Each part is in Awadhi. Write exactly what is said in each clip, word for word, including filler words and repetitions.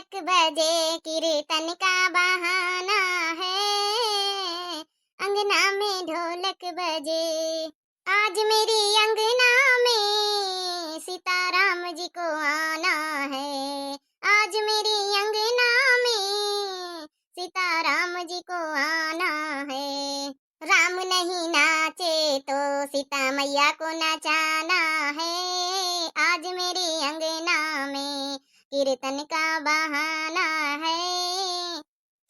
बजे कीर्तन का बहाना है, अंगना में ढोलक बजे। आज मेरे अंगना में सीताराम जी को आना है, आज मेरे अंगना में सीताराम जी को आना है। राम नहीं नाचे तो सीता मैया को नचाना है, आज मेरे अंगना में कीर्तन का बहाना है।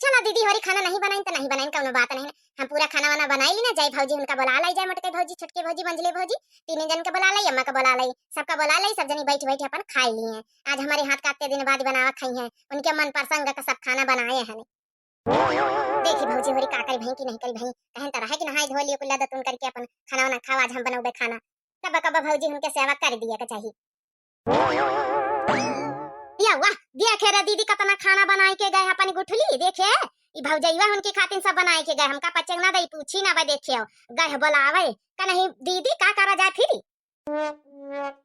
चला दीदी, होरी खाना नहीं बनाइन त नहीं बनाइन, कउनो बात नहीं। हम पूरा खाना वाना बनाई ली ना, जाई भौजी उनका बुला लाई, जाई मोटके भौजी, छोटके भौजी, मंझले भौजी, तीने जन के बुला लाई, अम्मा के बुला लाई, सबका बुला लाई, सब जनी बैठ बैठ अपन खाई ली हैं। आज हमरे हाथ का अत्ते दिन बाद बनावा खाई हैं, उनके मन पसंद का सब खाना बनाए हैं। देखी भौजी होरी का करी भई कि नहीं करी भई, कहन त रहे कि नहाई धो लियो कुल्ला दतुन करके अपन खाना वाना खाओ, आज हम बनौबे खाना। कब कब भौजी उनके सेवा कर दिया के चाही। या वाह, देखे रे दीदी कतना खाना बनाई के गए अपन गुठली, देखे ई भौजैया उनकी खातिन सब बनाई के गए, हमका पचे ना दई, पूछी ना बे, देखे गए बुलावे का नहीं दीदी, का करा जाए फिर?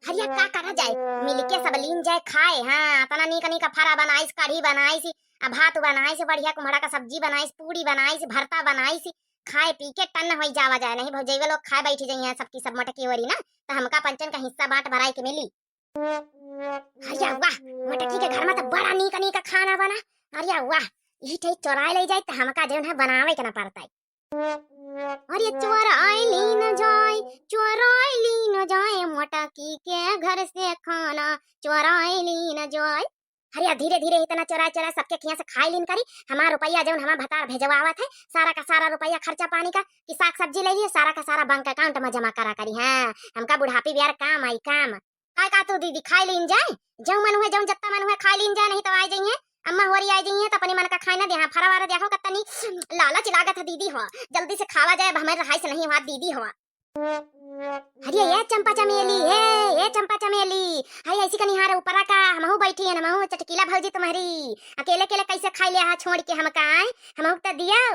हरिया का करा जाए, मिलके सब लीन जाए खाए। हाँ, अतना नीक नीक फरा बनाइस, कढ़ी बनाइस, आ भात बनाइस, बढ़िया कुम्हड़ा का सब्जी बनाइस, पूड़ी बनाइस, भरता बनाइस, खाए पी के टन्न होई जावा जाए। नहीं भौजैया लोग खाए बैठी जइहैं सबकी सब मोटकी होरी ना, त हमका पंचन का हिस्सा बांट भराई के मिली। हरिया वाह, मोटकी के घर में त बड़ा नीक नीक खाना बना। हरिया वाह, ई ठे चोराए ले जाए त हमका जौन है बनावे के ना पड़ता है। अरे चोराई लीन जाए, चोराई लीन जाए, मोटकी के घर से खाना चोराई लीन जाए। अरे धीरे धीरे इतना चोराए चोराए सबके खिया से खाई लीन करी। हमार रुपया जौन हमार भतार भेजवावत है, सारा का सारा रुपया खर्चा पानी का कि साग सब्जी ले लिए, सारा का सारा बैंक अकाउंट में जमा करा करी। हाँ, हमका बुढ़ापी बियार काम आई काम। काय का तू दीदी खाई लीन जाए, जौन मन हुए, जौन जत्ता मन हुए खाई लीन जाए, नहीं तो आ जाइए अम्मा होरी आ जाइए तो अपने मन का खाए ना दे। हाँ, फरा वारा देखो कत्ता नी लालच लागत है दीदी हो, जल्दी से खावा जाए, अब हमारे रहाई से नहीं हुआ दीदी हो। अरे ये चंपा चमेली, हे ये चंपा चमेली, हाय ऐसी कनी हारे ऊपरा का, हमहू बैठी है, हमहू चटकीला भौजी तुम्हारी, अकेले अकेले कैसे खाई लिया है छोड़ के हमका, आए हमहू तो दियो।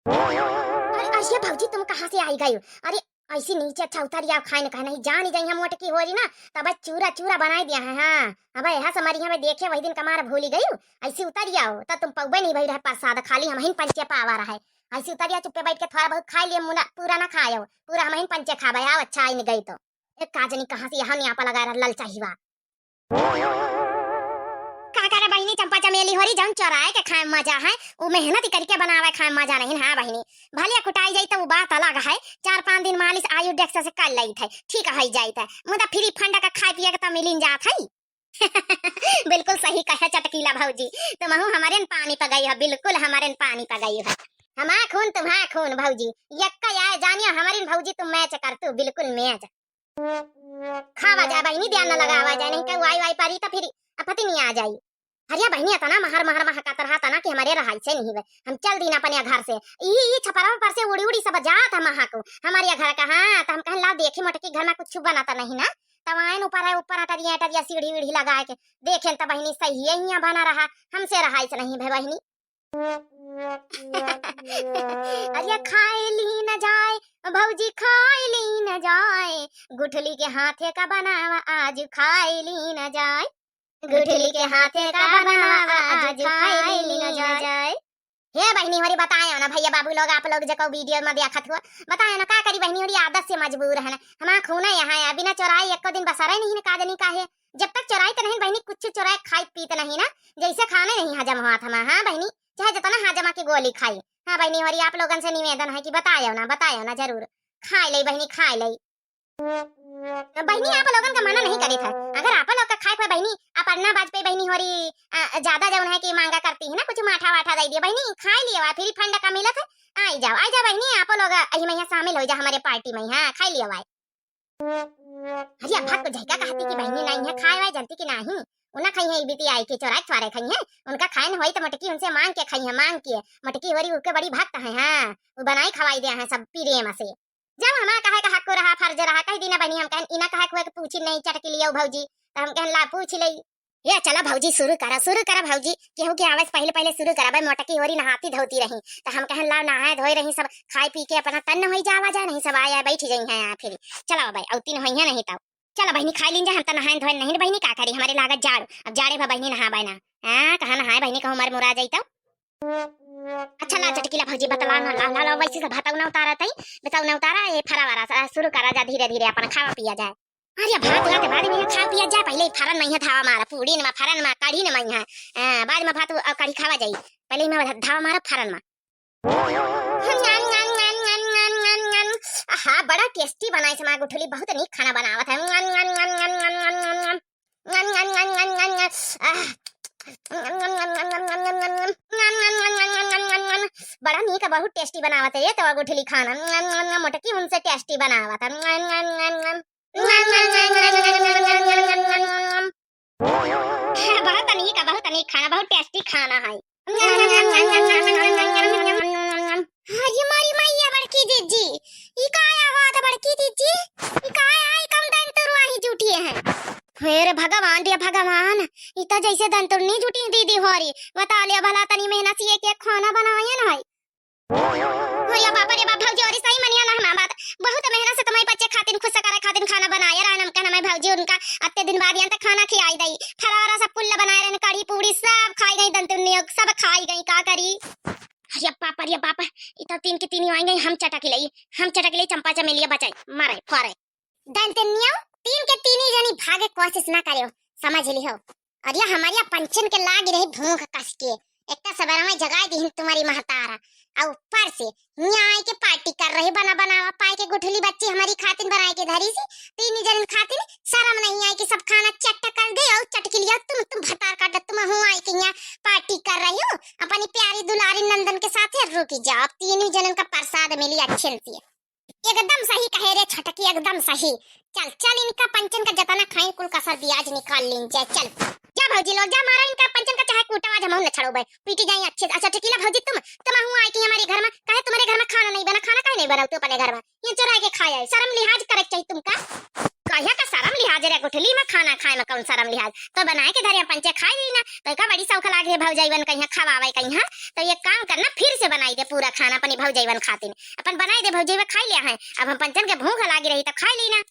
अरे, अरे भौजी, तुम कहाँ से आई गई? अरे, ऐसी नीचे अच्छा उतर आओ, खाए न कहा नहीं, जान ही जाई हम मोटकी होरी ना, तब चूरा चूरा बनाई दिया है। हाँ, अब यह समरिया में देखे, वही दिन कमार भूली गई, ऐसी उतर आओ, तब तुम पौबे नहीं भई रहे प्रसाद, खाली हमहिन पंचे पावा रहे। ऐसी उतर आओ, चुप्पे बैठ के थोड़ा बहुत खाई लिए, मुना पूरा ना खायो, पूरा हमहिन पंचे खाबे। आओ, अच्छा आइन गई तो। एक का जनी कहाँ से यहाँ न्यापा लगा रहा ललचाही बा। का करे बहिनी चंपा चमेली होरी, जौन चोराए के खाए में मजा है, उ मेहनत करके बनावे खाए में मजा नहीं। हाँ बहिनी, भले कुटाई जाई तो उ बात अलग है, चार पाँच दिन मालिश आयोडेक्स से कर लई थे, ठीक है जाई थे, मुदा फ्री फंड का खाए पिए के तो मिलिन जात है। बिल्कुल सही कहे चटकीला भौजी, तुमहू हमरे न पानी प गई हो, बिल्कुल हमरे न पानी प गई हो। हमार खून तुम्हार खून भौजी, यक्का आए जानियो हमरे न भौजी, तुम मैच कर तू, बिल्कुल मैच। खावा जा बहिनी, ध्यान न लगावा जाए, नहीं कहू वाई वाई पारी तो फिर अपति नहीं आ जाई। हरिया बहिनी, अतना महर महर महकात रहा तना कि हमारे रहाई से नहीं बे। हम चल दीन अपने घर से। ई, ई छपरवा पर से उड़ी उड़ी सब जात है महक हमारे घर का। हाँ, तो हम कहन लाओ देखी मोटकी घर में कुछ बनत नहीं ना। तब आयन ऊपर है, ऊपर अटरिया अटरिया सीढ़ी वीढ़ी लगा के देखेन तो बहिनी सही है, यहाँ बना रहा, हमसे रहाई से नहीं बे बहिनी। अरे खाए ली न जाए, भौजी खाए ली न जाए, गुठली के हाथे का बनावा आज खाए ली न जाए, गुठली के हाथे का बनावा आज खाए ली न जाए। हे बहिनी होरी बतायो ना भैया बाबू लोग, आप लोग जको वीडियो में देखत हो, बतायो ना का करी बहिनी होरी, आदत से मजबूर है ना, हमार खूना यहाँ है, बिना चोराए एको दिन बसरे नहीं न का जनी काहे। जब तक चोराई त नहीं बहिनी, कुछ चोराए खाई पीत नहीं ना, जैसे खाने नहीं हजम हुआ था। हाँ बहिनी, चाहे जितना हाजमा की गोली खाई। हाँ बहिनी, और ये आप लोगन से निवेदन है कि बतायो ना, बतायो ना जरूर। खाए ले बहिनी, खाए ले। बहिनी, आप लोगन का मना नहीं करी था। अगर आप लोग का खाए के बहिनी, आप अन्ना बाजपेयी बहिनी होरी, आ, ज्यादा जौन है कि मांगा करती है ना, कुछ माठा वाठा दे दिया बहिनी, खाए लिए हुआ, फ्री फंड का मिलत है। आई जाओ, आई जाओ बहिनी, आप लोग यही में यहाँ शामिल हो जा हमारे पार्टी में। हाँ, खाए लिए हुआ। अरे अम्मा को झैका कहती कि बहिनी नहीं है, खाए वाए जनती कि नहीं। उना खाई है, ई बीती आई के चोराए चोराए खाई है। उनका खाए न होई तो मोटकी उनसे मांग के खाई है, मांग के। मोटकी होरी उनके बड़ी भक्त है, हाँ, वो बनाई खवाई दे है सब प्रेम से। जब हमारा कहे का हक रहा, फर्ज रहा, कह दीना बहिनी, हम कहन इना कहे के हुए के पूछी नहीं चटकी लियो भौजी, तो हम कहन ला पूछ ले। ये चला भौजी, शुरू करा, शुरू करा भौजी, केहू के आवे से पहिले, पहिले शुरू करा। भाई मोटकी होरी नहाती धोती रही, तो हम कहन ला नहाए धोए रही, सब खाए पी के अपना तन्न होई जावा जाए, नहीं सब आया बैठ जाई हैं यहाँ फिर। चला भाई, औती न होई है नहीं तो। चला बहिनी, खाई लीन जा, हम तो नहाए धोए नहीं बहिनी, का करी, हमारे लागत जाड़, अब जाड़े भा बहिनी नहावे ना। हाँ, कहाँ नहाए बहिनी, कहूँ मर मुरा जाई तउ। अच्छा ला चटकीला भौजी, बतला ना, ला, ला, ला, वैसे से भातौ ना उतारा तई, बताऊ ना उतारा, ये फरावारा सा, शुरू करा जा धीरे धीरे अपन खावा पिया जाए। अरे भात ला के बाद में खा पिया जाए, पहले ही फरन में ही धावा मारा, पूड़ी नमा फरन मा, कढ़ी नमा यहाँ, हाँ, बाद में भात और कढ़ी खावा जाई, पहले ही मैं धावा मारा फरन मा। आहा, बड़ा tasty बनाइस हमार गुठली, बहुत नीक खाना बनावत है। आह। बड़ा नीक, बहुत tasty बनावत है ये तो गुठली खाना। मोटकी उनसे tasty बनावत है। बहुत नीक, बहुत नीक खाना, बहुत tasty खाना है। अरे मारी मैया बड़की जिज्जी, ई का आवाज बड़की जिज्जी? ई का आई कौन दंतुरवा ही जुटिए हैं? हे रे भगवान, रे भगवान, ई तो जैसे दंतुरनी जुटी दीदी होरी। बता ले भला तनी मेहनत से एक एक खाना बनाए ना है। हो या बाप रे बाप, भौजी, और सही मनिया ना हमार बात। बहुत मेहनत से तुम्हारे बच्चे खातिन खुश करे खातिन खाना बनाए रहन। हम कहना मैं भौजी उनका अत्ते दिन बाद यहाँ तक खाना खियाई दई। फरारा सब कुल्ला बनाए रहन, कढ़ी पूड़ी सब खाई गई, दंतुन्नी सब खाई गई, का करी? अरे बाप, अरे बाप, ई तो तीन के तीन आई गई, हम चटक लई, हम चटक लई, चंपा चमेलिया बचाई, मारे, फोरे। दंतुन्नियो, तीन के तीन ही जनी भागे कोशिश ना करियो, समझ लिहो। अरे हमारिया पंचन के लाग रही भूख कस के, एक तो सबेरा में जगाई दिहिन तुम्हारी महतारा, और ऊपर से यहाँ आई के party कर रही, बना बनावा पाए के गुठली बच्ची हमारी खातिन बनाए के धरी सी, तीन ही जन खातिन शर्म नहीं आई कि सब खाना चट्ट कर दे और चटकी लिया तुम, तुम भतार काट तुम हूँ आई के यहाँ party कर रही हो अपनी प्यारी दुलारी नंदन के साथ। रुकी जाओ, अब तीन ही जनन का प्रसाद मिली अच्छे से। एकदम सही कहे रे छोटकी, एकदम सही। चल, चल, इनका पंचन का जतना खाई कुल कसर ब्याज निकाल लीन जाए। चल, जा भौजी लोग, जा मारा इनका पंचन का चाहे कूटा, आज हम न छड़ोबे, पीटी जाए अच्छे से। अच्छा, चटकीला भौजी तुम, तुम हूँ आई कि हमारे घर में, काहे तुम्हारे घर में खाना नहीं बना, खाना काहे नहीं बनाओ तू अपने घर में? ये चुरा के खाया है, शर्म लिहाज करे चाहिए तुमका। कहिया का शर्म लिहाज रे गुठली में, खाना खाए में कौन शर्म लिहाज? तो बनाए के धरे पंचे खाए ली ना, तो का बड़ी शौक लागे है भौजाईवन कहिया खवावे कहिया। तो ये काम करना, फिर से बनाई दे पूरा खाना अपनी भौजाईवन खातिन। अपन बनाई दे भौजी, वे खाई लिया है। अब हम पंचन के भूख लागी रही तो खाई ली ना।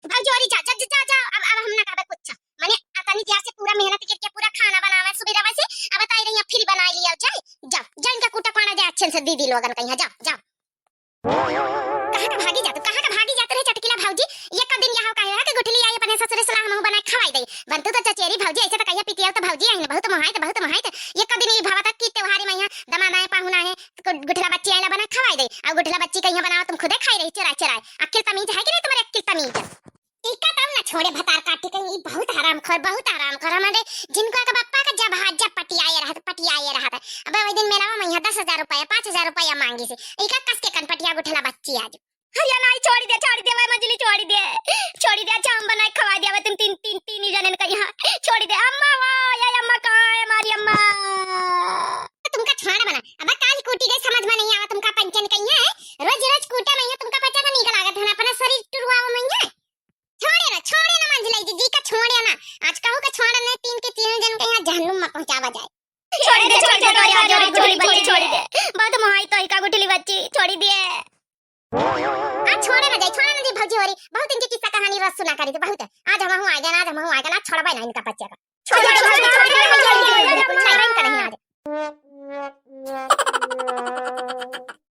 भौजी, अरे जा, जा, जा, जा, जा, अब, अब हम ना कहबे कुछ। मने अतनी देर से पूरा मेहनत करके पूरा खाना बनावे सुबेरा से, अब ताई रही फिर बनाई लिया जाए। जा, जा इनका कूटा पाना जाए अच्छे से दीदी लोगन कहिया, जा, जा। कहाँ का भागी जात, कहाँ का भागी जात रहे चटकीला भौजी? ये कब दिन यहाँ कहे है कि गुठली आई अपने ससुरे सलाह हमहू बनाए खवाई दई। बंतू तो चचेरी भौजी, ऐसे तो कहिया पितिया तो भौजी आई न, बहुत मोहाई तो, बहुत मोहाई तो। ये कब दिन ये भावत कि त्योहारी में यहाँ दमाद आए, पाहुन आए, गु-, गुठला बच्ची आइला बना खवाई दे। और गुठला बच्ची कहिया बनावा तुम खुदे खाई रही चुराए चुराए। अक्किल तमीज है कि नहीं तुम्हारे अक्किल तमीज? इका तब ना छोड़े भतार काटी कहीं, ई बहुत हरामखोर, बहुत हरामखोर। हमारे जिनको का बप्पा का जब हाथ जब पटियाए रहत, पटियाए रहत। अब वही दिन मेला में यहाँ दस हजार रुपया, पाँच हजार रुपया मांगी से। इका कस के कनपटिया गुठला बच्ची आज। अरे नाई, छोड़ी दे, छोड़ी दे, मैं मजली छोड़ी दे, छोड़ी दे। अच्छा हम बनाए खवा दिया तुम तीन, तीन, तीन ही जने का यहाँ। छोड़ी दे अम्मा, वाह, ये अम्मा कहाँ है हमारी अम्मा? तुमका छोड़ा बना, अब काल कूटी गई, समझ में नहीं आवा तुमका पंचन कहिया है, रोज रोज कूटा में तुमका पता का निकल लागत है ना, अपना शरीर टुरुआवा में है। छोड़े ना, छोड़े ना मंझलाई दीदी का, छोड़े ना। आज कहू का छोड़ा नहीं, तीन के तीन जन के यहाँ जहन्नुम में पहुँचावा जाए। छोड़ी दे, छोड़ी दे, छोड़ी दे, छोड़ी दे। बहुत मोहाई तो इका गुठली बच्ची, छोड़ी दिए। हाँ, छोड़े ना जाए, छोड़े ना जाए भौजी होरी, बहुत इनकी किस्सा कहानी रोज सुना करी तो बहुत है। आज हम हूँ आगे ना, आज हम हूँ आगे ना, छोड़बे ना इनका बच्चे का। छोड़े ना, छोड़े ना, छोड़े ना, छोड़े ना, छोड़े ना, छोड़े ना, छोड़े ना, छोड़े ना।